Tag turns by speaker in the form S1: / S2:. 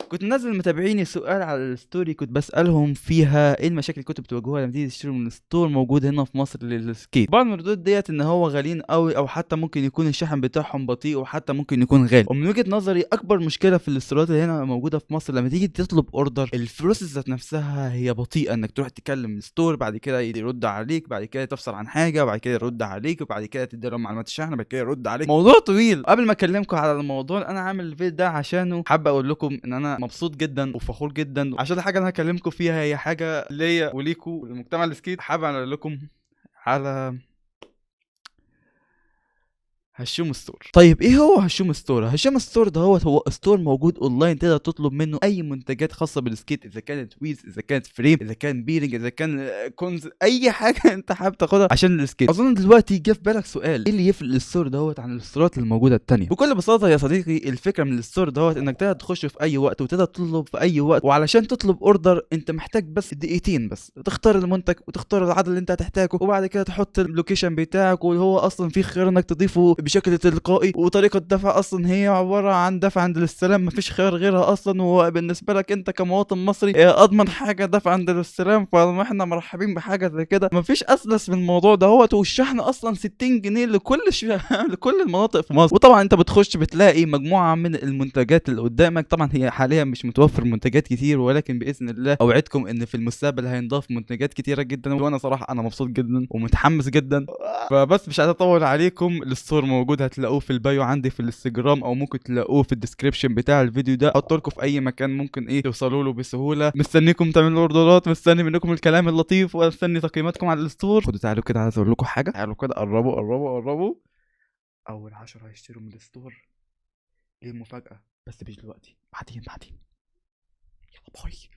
S1: كنت منزل متابعيني سؤال على ال story، كنت بسالهم فيها ايه المشاكل اللي كنتوا بتواجهوها لما تيجي تشتروا من store موجود هنا في مصر لل skate. بعض من الردود ديت ان هو غاليين قوي، او حتى ممكن يكون الشحن بتاعهم بطيء، وحتى ممكن يكون غالي. ومن وجهه نظري اكبر مشكلة في الاستورات اللي هنا موجودة في مصر، لما تيجي تطلب order ال process ذات نفسها هي بطيئه، انك تروح تكلم ال store، بعد كده يرد عليك، بعد كده تفصل عن حاجة، وبعد كده يرد عليك، وبعد كده تدي لهم معلومات الشحن، بعد كده يرد عليك. موضوع طويل. قبل ما اكلمكم على الموضوع، انا عامل الفيديو ده عشانه حابب اقول لكم ان انا مبسوط جدا وفخور جدا، عشان الحاجة اللي انا هكلمكم فيها هي حاجة ليا وليكم ولمجتمع ال skate. حابب اقول لكم على هشوم store. طيب ايه هو هشوم store؟ هشوم store ده هو store موجود اونلاين، تقدر تطلب منه اي منتجات خاصة بال skate، اذا كانت wheels، اذا كانت frame، اذا كان bearing، اذا كان cones، اي حاجة انت حابب تاخدها عشان ال skate. اظن دلوقتي جه في بالك سؤال، ايه اللي يفرق ال store دوت عن الستورات الموجودة التانية؟ بكل بساطة يا صديقي، الفكرة من ال store دوت انك تقدر تخش في اي وقت وتقدر تطلب في اي وقت، وعلشان تطلب order انت محتاج بس دقيقتين بس، تختار المنتج وتختار العدد اللي انت هتحتاجه، وبعد كده تحط ال location بتاعك، وهو اصلا في خيار انك تضيفه بشكل تلقائي، وطريقه الدفع اصلا هي عبارة عن دفع عند الاستلام، مفيش خيار غيرها اصلا. وبالنسبة لك انت كمواطن مصري اضمن حاجة دفع عند الاستلام، فاحنا مرحبين بحاجة زي كده، مفيش اسلس من الموضوع دهوت. والشحن اصلا 60 جنيه لكل المناطق في مصر. وطبعا انت بتخش بتلاقي مجموعة من المنتجات اللي قدامك، طبعا هي حاليا مش متوفر منتجات كتير، ولكن باذن الله اوعدكم ان في المستقبل هينضاف منتجات كتيرة جدا. وانا صراحة انا مبسوط جدا ومتحمس جدا. فبس مش عايز اطول عليكم، ال store موجود، هتلاقوه في ال bio عندي في الانستجرام، او ممكن تلاقوه في ال description بتاع الفيديو ده، احط لكم في اي مكان ممكن ايه توصلوا له بسهولة. مستنيكم تعملوا اوردرات، مستني منكم الكلام اللطيف، ومستني تقييماتكم على ال store. خدوا تعالوا كده، عايز اقول لكم حاجة، تعالوا كده، قربوا قربوا قربوا. اول 10 هيشتروا من ال store ليه مفاجاة، بس مش دلوقتي، بعدين بعدين. يلا bye.